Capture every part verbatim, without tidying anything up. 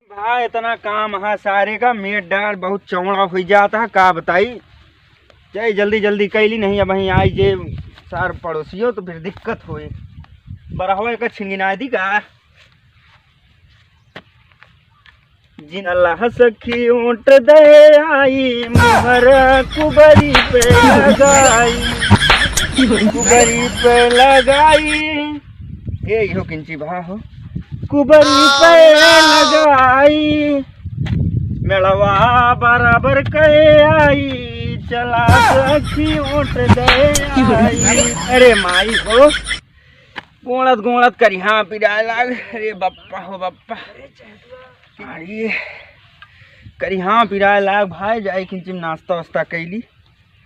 भाई, इतना काम है सारे का, मेड़ डार बहुत चौड़ा होइ जाता है, का बताई। चाहे जल्दी जल्दी कैली नहीं, अब वहीं आई जे सार पड़ोसियों तो फिर दिक्कत होई। बरहवा का छिंगिना दी का। जिन अल्लाह सखी ओट दे आई, मोहरा कुबरी पे लगाई, कुबरी पे लगाई। ए, इहो किंची भा हो। कुबरी पे लगाई, मेड़वा बराबर कहे आई, चला सखी ओट दे आई। अरे माई हो, गोड़त गोड़त करिहा पिराए लाग। अरे बप्पा हो बप्पा, अरे करिहा पिराए लाग भाई। जाए किंचिम नाश्ता वास्ता कैली।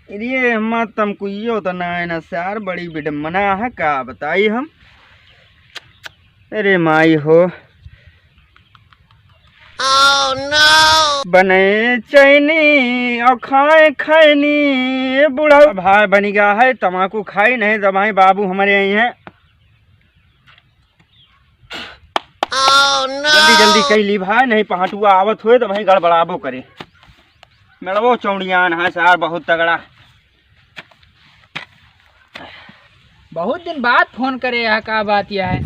अरे हमार तमकुइयो तो ना है ना सार, बड़ी विडम्बना है, का बताई हम। अरे माई हो। बने चैनी और खाए खैनी, बूढ़ा भाई बन गया है, तमाकू खाई नहीं तो भाई बाबू हमारे आई हैं। जल्दी जल्दी कह ली भाई, नहीं पहाटुआ आवत हुए तो भाई गड़बड़ाबो करे। मेड़वो चौड़ियान है सार, बहुत तगड़ा। बहुत दिन बाद फोन करे है, का बात यह है?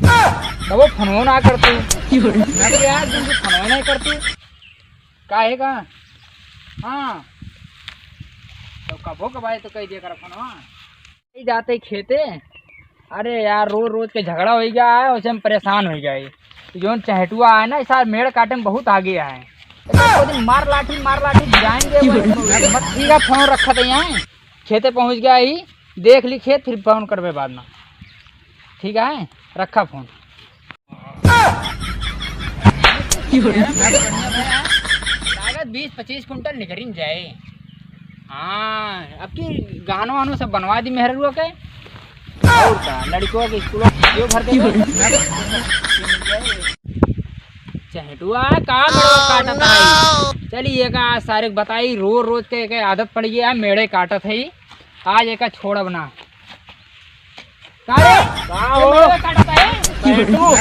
कबो फोनो ना कर तू। अरे यार, तुम तो फोनो नहीं कर तू। काहे का? हाँ। तो कबो कबाए तो कह दिया कर फोनवा। नहीं जाते खेते। अरे यार, रोज रोज के झगड़ा हो गया है, उसे हम परेशान हो गए। तो जोन चहेटुआ है ना, इस साल मेड़ काटे में बहुत आगे है। तो दिन मार लाठी, मार लाठी जाएंगे। मत ठीक है, फोन रखा था यहाँ। खेते पहुँच गया ही, देख ली खेत, फिर फोन करबे बाद में। ठीक है, रखा फोन। लागत बीस पच्चीस कुंटल निकरिन जाए। हाँ, अब की गहनो वहनो सब बनवा दी मेहरुआ के। और का, लड़कों के स्कूलों की फीसियो भर देबे। चहेटुआ का मेड़वा काटत है? चलिए का सारे के बताई, रोज रोज के, के आदत पड़ गई है, मेड़े काटत है। आज एका छोड़ब ना। का रे? का हो? ये मेड़वा काटत है? चहेटू।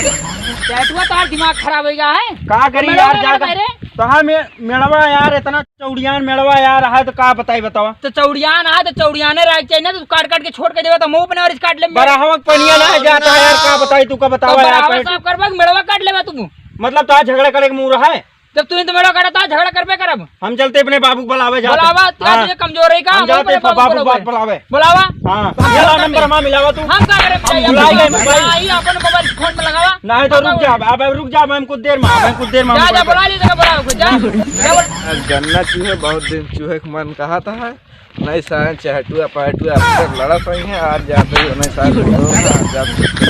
चहेटुआ, तार दिमाग खराब हो गया है? का करी मेड़वा यार, काटत जाकर है रे? तो हाँ, मे-, मेड़वा यार, इतना चौड़ियान मेड़वा यार है, तो का बताई, बतावा। तो चौड़ियान है, तो चौड़ियाने रहे के चाहिए ना, तो काट काट के छोड़ के देवे, तो मुंह पे ना और इस काट ले। बरहवा के पनिया ना जाता है यार, का बताई, तू का तो बतावा यार, बरहवा कहीं साफ करबा कि मेड़वा काट लेबा तू? मतलब, तो आज झगड़ा करे के मूड है? जब तू ही तो मेरा करता, झगड़ा करबे करब। हम चलते अपने बाबू को बुलावे जाते। बुलावा, तेरा हाँ। तुझे कमजोर है का? हम वो जाते अपने बाबू को बुलावे। बात बुलावे। बुलावा। हाँ। हम ये ला जाते नंबर हैं। हमारा मिलावा तू। हम का करे हम बुलाए गए मोबाइल। हाँ, ये अपन मोबाइल फोन में लगावा। नहीं तो हम रुक का जा, अब रुक जा, मैं कुछ देर में, मैं कुछ देर में जा, हम जा, बुला ले, जगह बुला, जा। जा, बोल। आज गन्ना चूहे, बहुत दिन चूहे के मन कहा था है। नहीं साहब, चहटुआ पहटुआ अक्सर लड़त रही हैं, आज जाते ही उन्हें साहब, जब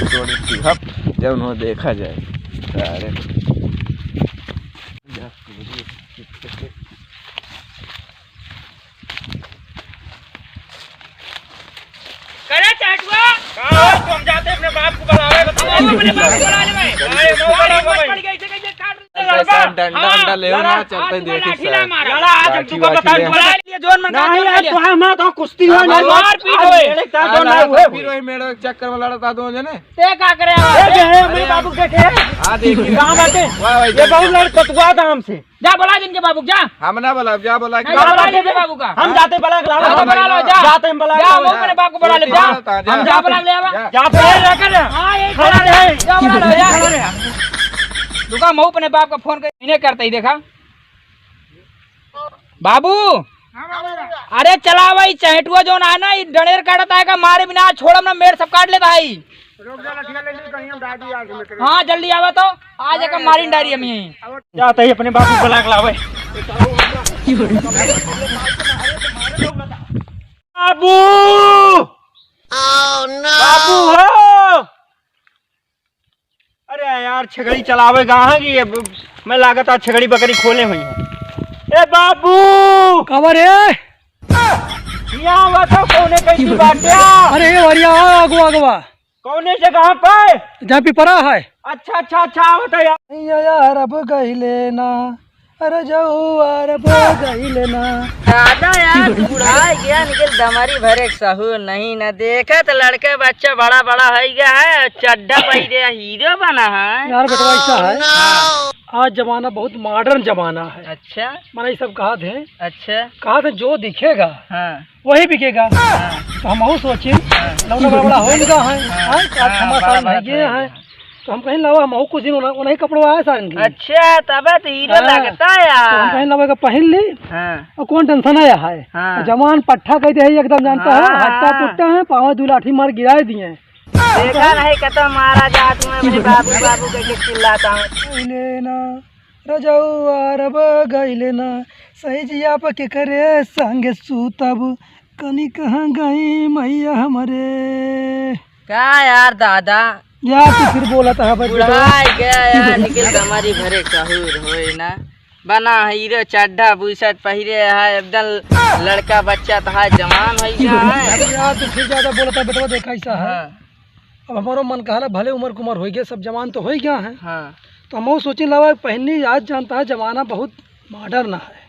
जोड़ी चूहा, जब उन्हें देखा जाए। अरे। करे चहटुआ। का हो, तुम जाते अपने बाप को बुलावे, बताओ। हम अपने बाप को बुला लेवे। अरे, वो बड़ा पड़ गई, इसे कैसे काट ऐसा डंडा, हाँ, डंडा ले ना, लड़ा, चलते हाथ में देखी लाठी सर। ना मारा। लड़ा, आज लाठी तुमको वाठी बता ले। बुला लिए, जोन मंगा नहीं, जोन यार, ले। तो हम तो कुस्ती हो, हाँ, नहीं, मारपीट आज होए। मेरे साथ आज जोन आज ना हुए। फिर वही मेरे चक्कर में लड़ता दो जने। ते का करे ए, आवा? दे, ए, मेरे अरे, बाबू के देखे। हाँ, देखिए। कहाँ बाटे? वाह, वाह, ये बहुत लड़ कतुआ था हमसे। जा बुला जिनके बाबू, जा। हम ना बुला, जा बुला के नहीं, जा बुला जिनके बाबू का। हम जाते बुला के लाओ। जा, जा बुला लो, जा। जाते हम बुला के जा, लाओ। वो अपने बाप को बुला ले, जा। जा, जा। हम जा बुला ले आवा। जा। जाते हैं, रख ले। हाँ, ये खड़ा रहे। जा बुला लो, जा। खड़ा रहे। रुका, मैं अपने बाप का फोन कर, इन्हें करते ही देखा। बाबू, हाँ, बाबू। अरे चला भाई, चहेटुआ जोन है ना, ई डंडेर काटत है का, मारे बिना छोड़ब ना, मेड़ सब काट लेता है। रुक जा, लठिया ले ले, कहीं हम डाल दिया आगे में तेरे। हाँ, जल्दी आवा तो, आज एक मारी डारी हम यहीं। जाते ही अपने बाबू को बुला के लावे। बाबू! बाबू हो! अरे यार, छगड़ी चलावे गा है कि ये ब-, मैं लागत आज छगड़ी बकरी खोले हुई है। ए बाबू! कवर है? यहाँ हुआ तो कौने कैसी बात है? अरे ये वरिया, अगवा, अगवा। कौने जगह पे? जहाँ पिपरा है। अच्छा, अच्छा, अच्छा, आवत है यार। नहीं यार, अब गहिले ना, अरे जाऊ यार, अब गइल ना। दादा यार, बुढ़ाइ गया, निकल दमरी भरे के सहूर नहीं ना। देखत लड़का बच्चा बड़ा बड़ा होइ गया है, चड्ढा पहिरे हीरो बना है। यार बेटवा, ऐसा है, हाँ। आज जमाना बहुत modern जमाना है। अच्छा। माने ये सब कहत है, अच्छा। कहत है जो दिखेगा, हाँ। वही बिकेगा। हाँ। तो हमहू सोचिन, हाँ। लौंडा बड़ा बड़ा हो गया है, हाँ। हाँ, आज हाँ, हमारा बड़ा साल बड़ा भइगे हो गया है। है। तो हम कहिन लावा, हमहू कुछ दिन उन्हें, उन्हें कपड़वा आए सारन के। अच्छा, तब तो हीरो हाँ। लगता है यार। तो हम कहिन लावा का पहिन ली। हाँ। और कौन tension है, है। हाँ। जवान पट्ठा कह दे है एकदम, जानता है, हाँ। हट्टा पुट्टा है, पाँव दू लाठी मार गिराए दिए। देखा नहीं कतौ मारा जात में अपने बाबू बाबू कह के चिल्लाता हूँ। गइले ना, रजऊ यार अब गइले ना, सही जिया पर के करे संग सूतब, कनी कहाँ गई मैया हमरे। का यार दादा? यार तू फिर बोलत है बस बेटा। बुढ़ाइ गया यार, निकल दमरी भरे सहूर होए ना। बना हीरो चड्ढा बुशर्ट पहिरे है, एकदम लड़का बच्चा तो है, जवान होइ गया है। अरे यार तू फिर ज्यादा बोलत है बेटवा, देखा ऐसा है। हाँ। अब हमरो मन कहला भले उमर कुमर होइ गया, सब जवान तो होइ गया है। हाँ। तो हमहू सोचिन लावा पहिन ली, आज जानता है जमाना बहुत modern है।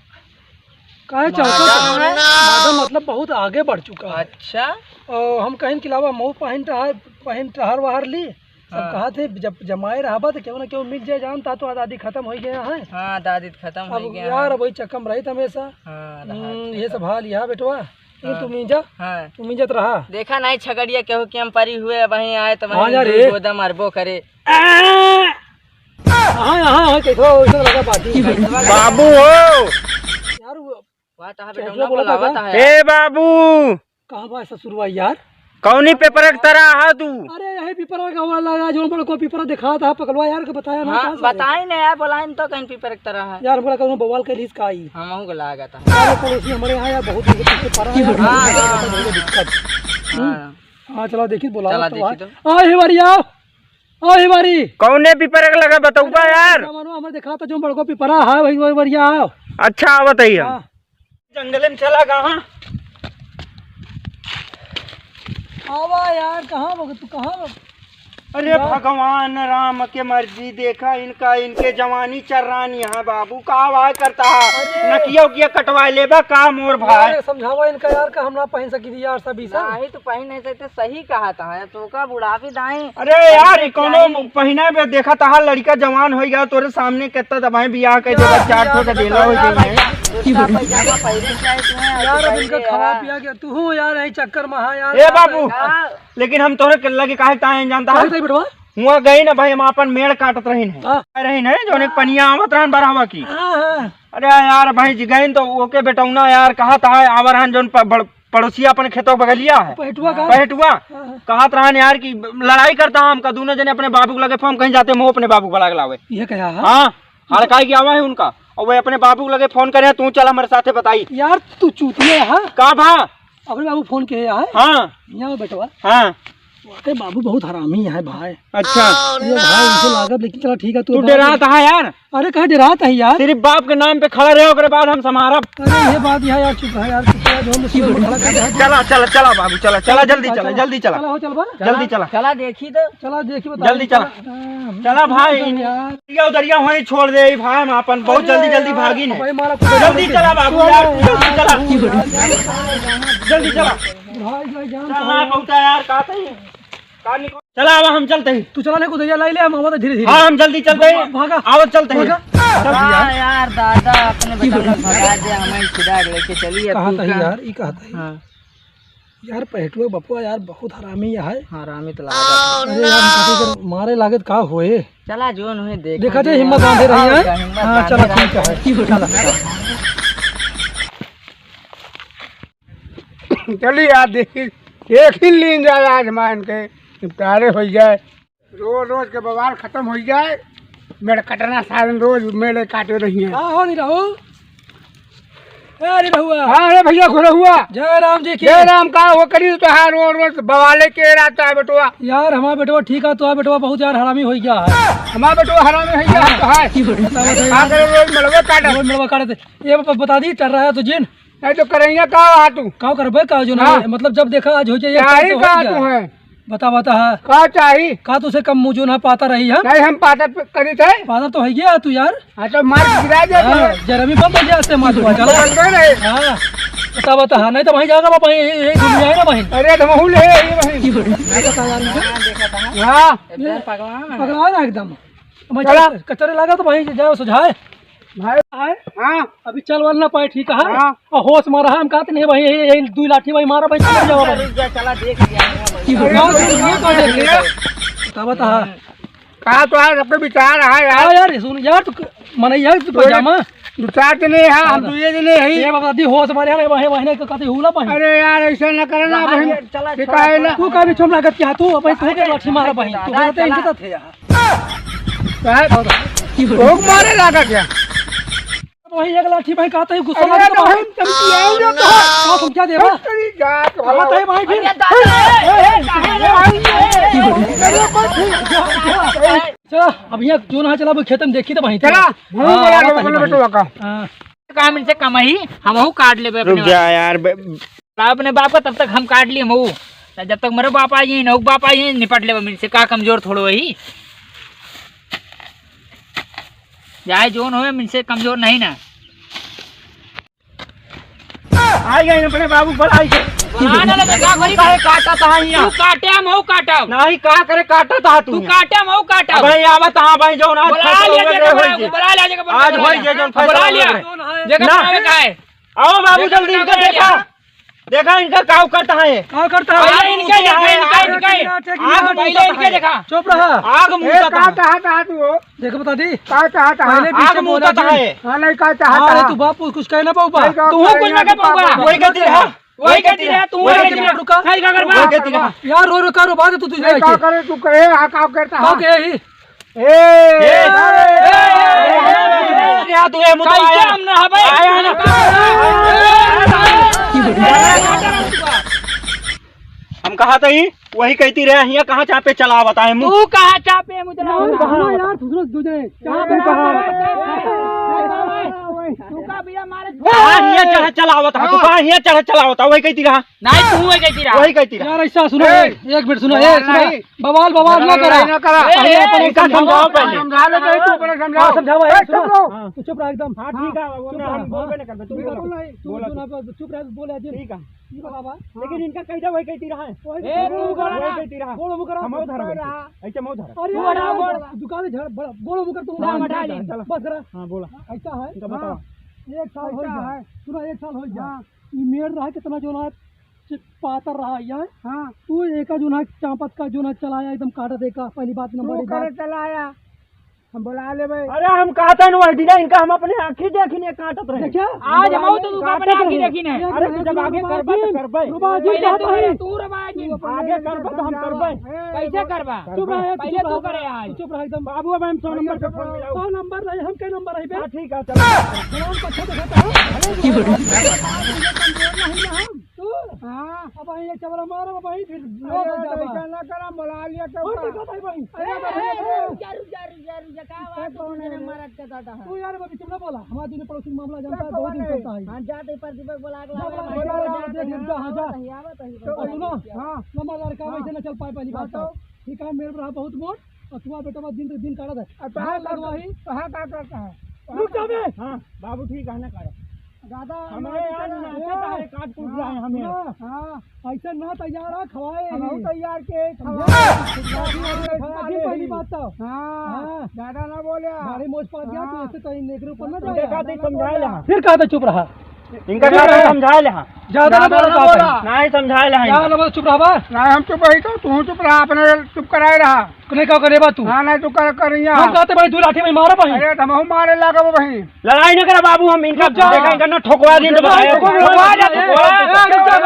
काहे चलता modern है? Modern मतलब बहुत आगे बढ़ चुका है। अच्छा। और हम कहिन कि लावा हमहू पहिन टहर, पहिन टहर वहर ली। सब हाँ। कहत है जब जमाए रहबा तो केहू ना केहू मिल जाए, जानता तो आजादी खतम होइ गया है। हाँ, आजादी खतम अब होइ गया यार है। वही चक्कर में रहित हमेशा। हाँ, रहा हम्म, ये सब हाल यहाँ बेटवा। लेकिन हाँ। तू मिंजा, हाँ। तू मिंजत रहा। देखा नहीं छगड़िया केहू के हम परी हुए, वहीं आए तो हाँ वहीं यार, दो ए। गोदा मारबो करे। हाँ, हाँ, हाँ, कैसे हो, कैसे लगा बात? बाबू हो। यार, वो वाह, तहाँ बेटा चेतवा ना बोला था बुलावत का? है। ए बाबू। कहाँ बा ससुरवा यार? कौनी पेपर के तरह हा तू? अरे, यही पेपर का वाला यार, जो बड़को पेपर दिखा था, पकलवा यार, के बताया ना, हाँ, कहाँ से बताई नहीं यार, बोलाई तो कहीं पेपर के तरह है। यार, बोला कहूँ बवाल के लीज का आई। हमहू के लागत है। अरे, पड़ोसी हमारे यहाँ यार, बहुत दिन के पीछे पड़ा है यार, हाँ, बहुत हाँ, ज्यादा हाँ। दिक्कत। हम्म। हाँ। हाँ, चला देखी, बोला चला तो देखी आज। तो। आ, हे बारी आओ। आ, हे बारी। कौने पेपर के लगा बतौबा अरे, यार? जवानो हमारे दिखा था, जो बड़को पेपरा है, वही, वही बढ़िया है। अच्छा, आवत है हम। हाँ। जंगले में चला कहाँ? आवा यार, कहाँ बा तू, कहाँ बा? अरे यार। भगवान राम के मर्जी, देखा इनका, इनके जवानी चर्रान यहाँ बाबू, का वाय करता है? अरे। नकिया उकिया कटवा लेबा का मोर भाई? यार, समझावा इनका यार, का हम ना पहन सकी थी यार, सब ई सब। नहीं तो पहन नहीं सकते, सही कहा था, तो का बुढ़ापी दाई। अरे यार, ये कौनो पहिना बे, देखा तहार लड़का जवान होइ गया, तोरे सामने कितना दबाए बियाह कर देगा, यार, चार ठो का देला होइ गई है। कुर्ता पैजामा पहिरे के चाहे तुम्हें, यार, अब इनका खावा पिया गया, तू हो यार, यही चक्कर में हा यार। ए बाबू, लेकिन हम तोरे के लगे काहे ताए जानता है? काहे ताई बेटवा? हुआ गई ना भाई, हम अपन मेड़ काटत रहिन है। हाँ। रहिन है, जो एक पनिया आवत रहन बराबर की। हाँ, हाँ। अरे यार, भाई जी गइन तो ओके बेटौना यार, कहत है, आवर हन जोन प-, बड़-, पड़ोसिया अपन खेतों बगलिया है। पहेटुआ का? पहेटुआ। हाँ, हाँ। कहत रहन यार कि लड़ाई करता है हमका, दोनों जने अपने बाबू के लगे फोन, कहीं जाते मुँह अपने बाबू के लगे लावे। ये कहा है? हाँ, हड़काई के आवा है उनका। और वे अपने बाबू के लगे फोन करे, "तू चल हमारे साथे बताई।" यार, तू चूतिया है। का भा? अपने बाबू फोन किए है? हाँ। यहाँ बेटवा। हाँ। वाकई बाबू बहुत हरामी है भाई। अच्छा। ये भाई इनसे लागत, लेकिन चला ठीक है, तू तू डरात है यार। अरे कहाँ डरात है यार? सिर्फ बाप के नाम पे खड़ा रहे, ओकरे बाद हम संभारब। अरे ये बात यहाँ यार, चुप है यार, चुप है, जो मुसीबत में खड़ा कर दे। चला, चला, चला बाबू, चला, चला, जल्दी चला, चला, जल्दी चला। चला, हो, चल बा। जल्दी चला। चला देखी तो। चला देखी बता। जल्दी चला। हाँ, चला भाई। यार। उधरिया, उधरिया वहीं छोड़ दे भाई, हम अपन बहुत जल्दी, जल्दी भागी ने। भाई मारा कुछ जल्दी चला बाबू यार, जल्दी चला। जल्दी चला। भाई, भाई, जान चला, बहुत यार, का तई? चला, अब हम चलते हैं। तू चला, ले, कुदरिया लाई ले, हम आवत धीरे धीरे। हाँ, हम जल्दी चलते हैं। भागा। आवत चलते हैं। भागा। चल भैया। हाँ यार, दादा, अपने बेटा लोग भगा दे, हमें खुदा लेके चलिए, कहाँ तू तही कहाँ? यार, ई कहाँ तही? हाँ। यार, पहेटुआ बपुआ यार, बहुत हरामी है। हाँ, हरामी तो लागत है। अरे यार, हम कभी कर मारे लागत का होए? चला, जो उन्हें देख देखा दे, हिम्मत बांधे रही है। हिम्मत हाँ, बांधे चला, रही ठीक है। है। चला। चली यार, देखी, देख ही लीन जाए आज मान के, निपटारे हो जाए। रोज रोज के बवाल खत्म हो जाए। मेड़ कटना सारन रोज मेड़ काटे रही है। का हो निरहू? ए निरहुआ। हाँ रे भैया, घुरहुआ। जय राम जी की। जय राम का हो करी तो हाँ, रोज रोज बवाले के रहता है बेटवा। यार हमारा बेटवा ठीक है, तो बेटवा बहुत यार हरामी हो गया है। हमारा बेटवा हरामी हो गया है तो है। बताओ, बताओ का यार। करे रोज मेड़वा काटे। रोज मेड़वा काटे थे। ये ब-, बता दी, डर रहा है तो जिन। नहीं तो करैया का वहाँ तू? का करबे का जो ना, हाँ। मतलब जब देखा आज हो जाए, क्या ही तो हो कहा गया। तू है? बता, बता, हाँ। का चाही? का तुसे कम मुँह जो ना पाता रही है? नहीं, हम पाता प-, करी थे। पाता तो है गया तू यार। हाँ, तो मार गिरा दे हाँ, तू। जरा भी बंद हो गया से मार हुआ, चला। बंद हो रहे। हाँ। बता, बता, हाँ, नहीं तो वहीं जाएगा बाबा, ये, ये, ये दुनिया है ना वहीं। अरे, तो वहीं ले, ये वहीं। नहीं बता यार मुझे। हाँ। एकदम पगला है। पगला है ना एकदम। मैं चला। चल, कचरे लगा तो वहीं जाओ सुझाए। भाई, हाँ। अभी चल वाल ना पाए, ठीक है? हाँ। और होश मारा है, हम कहते नहीं भाई, यही, यही दुई लाठी भाई मारा भाई, चल जाओ भाई। रुक जा, चला देख लिया। हाँ, तो ये तो देख लिया। बता, बता। का तो यार, सबके विचार है यार। हाँ यार, सुन यार, तू क-, मने यार, तू तो पजामा। दो चार दिन है, हम हाँ। दुए दिन है। ये बता दी, होश मारे है, वहीं, वहीं ने कहते हुला भाई। अरे यार, ऐसा ना करना, हाँ, भाई। ये चला, ठीक चला, है ना? चला। तू का भी छुम लागत क्या? तू भाई, तू के लाठी मारा भाई, तू कहते इनके साथ है यार। भोग मारे लागा क्या? वही एक लाठी भाई कहता है, गुस्सा अरे लगा तो तो भाई। हम चमकी आएंगे तो। हाँ, तुम क्या देवा? तेरी जात वाला। कहता है भाई फिर। अरे दादा, ए, ए, ए, ए, ए, ए, चला, अब यहाँ जो ना चला, वो खेत में देखी तो वहीं चला, हाँ, वहीं बोला हाँ, लो, वहीं, बोलो वहीं। बेटवा का। हाँ। काम इनसे कम ही, हमहू काट लेबे अपने रुक जा बाप। यार, बे- अपने बाप का, तब तक हम काट लिए हमहू। जब तक मेरे बाप आई, नौक बाप आई, निपट लेबे इनसे, का कमजोर थोड़ो ही। चाहे जोन होए, इनसे कमजोर नहीं ना। आई गए अपने बाबू, बड़ा आई गए। हाँ, ना लगे, का करी? काहे काटा था हियाँ? तू काटे, हम हऊ काटब। नहीं, का करे काटा था तू? तू काटे, हम हऊ काटब। भाई, आवत हाँ भाई, जोन आज बुला फैसला लिया, होवे जेकर के बड़ा, होई जे। बुला लिया, जेकर बड़ा आज होई जे, जोन फैसला बुला होवे लिया। के। जेकर ना। नाम का है? आओ बाबू, जल्दी इनका देखा। देखा इनका काव करता है। काव करता है? पहले इनके देखा, इनके, इनके। आग पहले इनके देखा। चुप रहा। आग ए, मुँह का का था। कहा था तू हो? देखो बता दी। का कहा था? पहले पीछे आग मुँह बोला का था जी। है। हाँ, नहीं, का कहा हाँ, था? अरे तू बाप कुछ कहना पाऊबा। नहीं, का तू कुछ ना कह पाऊबा। वही कहती रहा। वही कहती रहा, तू वही कहती रहा। रुका। नहीं, का करबा? वही कहती रहा। यार, रो रो का रो बात तू, तू नहीं, जाए का के। करे तू कहे, हाँ, का करता का है? कहे ही? ए! ए! ए! ए! ए! ए! तू ए मुंह कैसे आया? हम ना हबे? आया ना? हम कहा था ही, वही कहती रहे, हियाँ कहाँ चापे चला बताए मुँह? तू कहाँ चापे मुँह चला यार, बता? बहाना यार, दूसरा दूसरे चापे बहाना। तू का भैया मारे कहाँ हियाँ चढ़ चलावत हा? तू कहाँ हियाँ चढ़ चलावत हा? वही कहती रहा। नहीं, तू वही कहती रहा। वही कहती रहा। यार, ऐसा सुनो, ए! एक, एक मिनट सुनो, ए, हाँ, सुनो। नहीं। बवाल, बवाल ना करा। ना करा। पहले ए, अपन इनका समझाओ। समझाओ पहले। समझा ले, तू अपने समझाओ। हाँ, समझाओ, ए, ए, चुप सुनो। रहो। हाँ, तू चुप रह एकदम। हाँ, ठीक है, वो चुप ना, रह, हम हाँ। बोलबे ना करबे, तू तू बोलो। बोलो नहीं, तू बोलो। जो ना, चुप रह, बोले अजीब। ठीक है। ये बाबा। लेकिन इनका कैसे वही कहती रहा है? वही ए, कहती तू रहा। बोला वही ना। कहती रहा। गोड़ मुकरा। हम उधर बैठे। ऐसे हम उधर। अरे, तू हटा, अरे, गोड़। दुकान झड़, बड़ा, गोड़ मुकर तू। हाँ, हटा ले। चलो। बस करा। हाँ, बोला। ऐसा है। इनका बताओ। हाँ। एक साल हो गया। सुनो, एक साल हो गया। हाँ। ई मेड़ रहा कितना जो ना पातर रहा है। हाँ। तू एका जो ना चापत का जो ना चलाया एकदम काटा देखा, पहली बात नंबर तू एक बात। करे चलाया, हम बुला लेबे। अरे हम कहते हैं वही दिन इनका हम अपने आँखी देखी नहीं काटत रहे। देखा? आज हम तो तू अपने आँखी देखी नहीं। अरे तू जब आगे करबे तो करबे। रुबा जी, पहले तू करे, तू रुबा जी। आगे करबे तो हम करबे। कैसे करबा? चुप रह, पहले तू करे आज। चुप रह एकदम। बाबू अब हम सौ नंबर पे फोन मिलाओ। सौ नंबर नहीं, हम के नंबर है बे? हाँ, ठीक है, चलो। फोन पर अच्छा दिखाता है। अरे, ये कमजोर नहीं ना हम। तू? हाँ। अब ये चबरा मारो, अब ये फिर अरे, लोग जाबा। ऐसा ना करा, बुला लिया तो और का? देखो भाई, भाई। अरे, अरे, अरे, अरे, अरे। रुक जा, रुक जा, रुक जा, रुक जा, का बात है, कौन है रे? मरद का दादा है। तू यार, अभी चुप ना बोला, हमारे दिन पड़ोसी मामला जानता है, बहुत दिन चलता है। हाँ, जाते पर दीपक बुला के जा, लावा, बुला, बुला, बुला, बुला, बुला, जा, जा, जा। आवत है, आवत है, तो आवत है। सुनो, हाँ। लंबा लड़का हाँ। वैसे ना चल पाए, पहली हाँ, बात तो। तो। ठीक है, मेरे रहा बहुत मोट, और तुम्हारा बेटा दिन से दिन काढ़ा था। अब तो हाँ, हाँ, लगवाई। तो हाँ, का करता है? रुक जा बे। हाँ, बाबू ठीक है ना, काढ़ा। दादा, हमारे यार नाचता है, काट कूट रहा है हमें। हाँ, हाँ। ऐसे ना तैयार है, खवाए हम ही। तैयार के समझे? खवाए। खवाए, पहली बात तो। हाँ, हाँ। ज्यादा ना बोले। भारी मोच पात गया, तू हाँ। ऐसे तो इन एकरे ऊपर ना तू जाए। देखा, तू समझा ले। फिर कहा था चुप रहा। इनका चुप रहा। समझा ले, हाँ। ज्यादा ना ज्यादा बोला ना था बोला। आपने। नहीं समझा ले, हाँ। ज्यादा ना बोला, चुप रहा बा। नहीं, हम चुप रही तो, तू चुप रहा, अपने चुप कराए रहा। नहीं का करे बा तू? हाँ, नहीं तू कर, कर यहाँ। हम कहते भाई, तू लाठी में मारा भाई। अरे, तो हमहू मारे लागब भाई। लड़ाई ना करा बाबू, हम इनका रुक जा। देखा, इनका ना ठोकवा दिन तो रुक जा, बताया। रुक जा, रुक जा, रुक जा,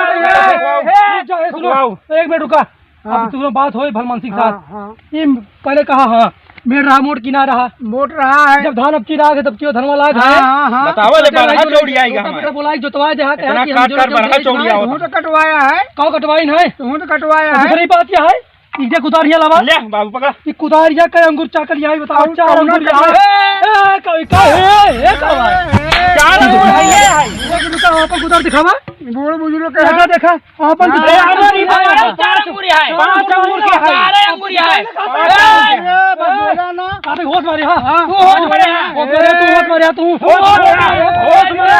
रुक जा, ए, सुनो, ठोकवाओ। एक मिनट रुका। हाँ। अब तुम बात होई भलमानसी के हाँ, साथ। हाँ। ये पहले कहा, हाँ, मेड़ रहा, मोट किनारा रहा। मोट रहा है। जब धान अब की राग है, तब क्यों धनवा लाग हाँ, है? हाँ, हाँ। बताओ, जब जब बरहा राइफल चौड़ी आएगा रोटा हमारे। बेटा बोलाई, जोतवाए दे, हाँ, इतना कहा कि हम काट जोर कर जोर बरहा से चौड़ी इतना आओ। तू तो कटवाया है। कहाँ कटवाई नहीं? तू तो कटवाया और है। दूसरी बात क्या है? ई जे कुदारिया लावा। ले बाबू पकड़ा। ई कुदारिया कै अंगुर चाकर लियाई बताओ, और चार कौना अंगुर लियाई। कौना? ए, का, का, ए, ए, का बा? चार अंगुर है, ये है। रुका, रुका, वहाँ पर कुदार दिखावा। बूढ़ बुजुर्ग का देखा, है। देखा, आपन हाँ, दिखावा। चार अंगुर है, चार अंगुर है। पाँच अंगुर के है। चार अंगुर है। पाँच अंगुर। ए, बस बोला ना। अरे होश मारे, हाँ। हाँ। तू होश मारे, हाँ। होश मारे, तू होश मारे, तू। होश मारे, होश मारे।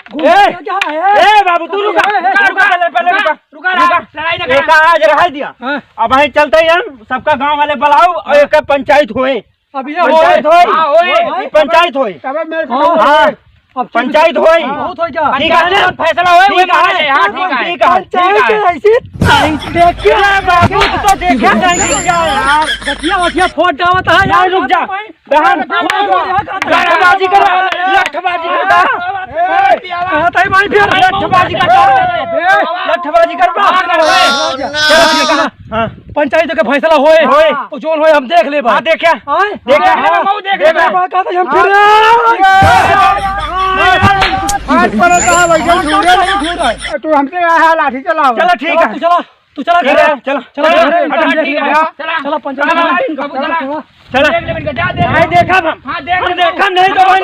ए, क्या है? ए बाबू, तू रुका, ए, ए, रुका, पहले, पहले रुका, रुका, रुका। लड़ाई ना एक करा। आज रहा दिया। हाँ। अब वहीं चलते ही हम सबका गांव वाले बुलाओ और एक पंचायत होए। अब ये पंचायत होए। होए। हाँ, होए। ये पंचायत होए। तबे मेरे को हाँ। हाँ। अब पंचायत होए। हाँ, बहुत हो गया। ठीक है। पंचायत में फैसला होए, ठीक है। हाँ, ठीक है। ठीक है। पंचायत ठीक है। ऐसी, ऐसी देखिए। ए बाबू, तू तो देखा नहीं क्या यार। बतिया, बतिया फोड़ डावत है यार, यार। रुक जा। बहन, लठबाजी कर, लठबाजी कर। ए, कहत है भाई फिर। लठबाजी कर, लठबाजी कर। चलो, ठीक है। हाँ। पंचायत के फैसला होए, होए। तो जोन होए हम देख लेबा। हाँ, देखे। आए? देखे। हाँ, हाँ, वो देख लेबा। कहत है हम फिर। हाथ पर रहा है, भाई, जोन जोन है। तू हमसे यहाँ लाठी चलाओ। चलो, ठीक है। तू चला। तू चला ठीक घरे। है, चला। चला घरे, हट, हम देख ठीक है, लेंगे। चला। चला, पंचायत चला, में। बाबू, चला। चला। देख ले, जा, देख। नहीं देखा हम। हाँ, देख हम ले। देखा नहीं तो भाई।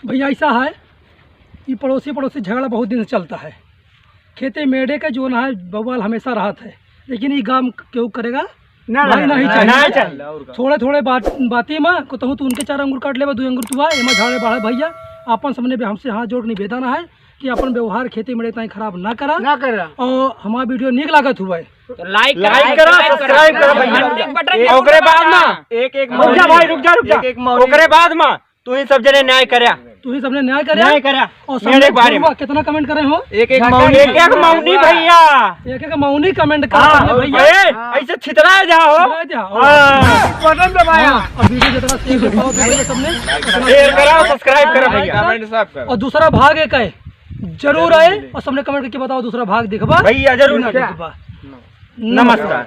भैया, ऐसा है, ये पड़ोसी, पड़ोसी झगड़ा बहुत दिन से चलता है। खेते मेड़े का जो ना है, बवाल हमेशा रहत है, लेकिन ये काम केहू करेगा ना, भाई, ना, नहीं ना, चाहिए। नहीं चाहिए। थोड़े, थोड़े बात, बाती में को तहु तू उनके चार अंगुर काट लेबा, दो अंगुर तू आ, एमा झाड़े बाढ़े भैया, आपन सामने भी हमसे हाथ जोड़ के निवेदन है कि अपन व्यवहार खेती में इतना ही खराब ना करा। ना करा। और हमारा वीडियो नीक लागत हुआ है। तो like करा, like करा, subscribe करा, subscribe करा भैया। बटन ओकरे बाद ना, एक, एक रुक जा भाई, रुक जा, रुक जा। एक, एक मौली। ओकरे बाद में तू ही सब जने न्याय करया। तू ही सबने न्याय करया। न्याय करया। और मेरे सबने बारे में। कितना comment करे हो? एक एक मौनी। एक एक मौनी भैया। एक एक मौनी comment कर हाँ, भैया। ए, ऐसे छितरा जा हो। छितरा जा हो। हाँ। बटन दबाया। हाँ, और वीडियो जितना share कर पाओ भैया सबने। Share करा, subscribe करा भैया। Comment सब करा। और दूसरा भाग एक है, जरूर आए और सबने comment करके बताओ दूसरा भाग देखबा। भैया जरूर ना देखबा। नमस्कार।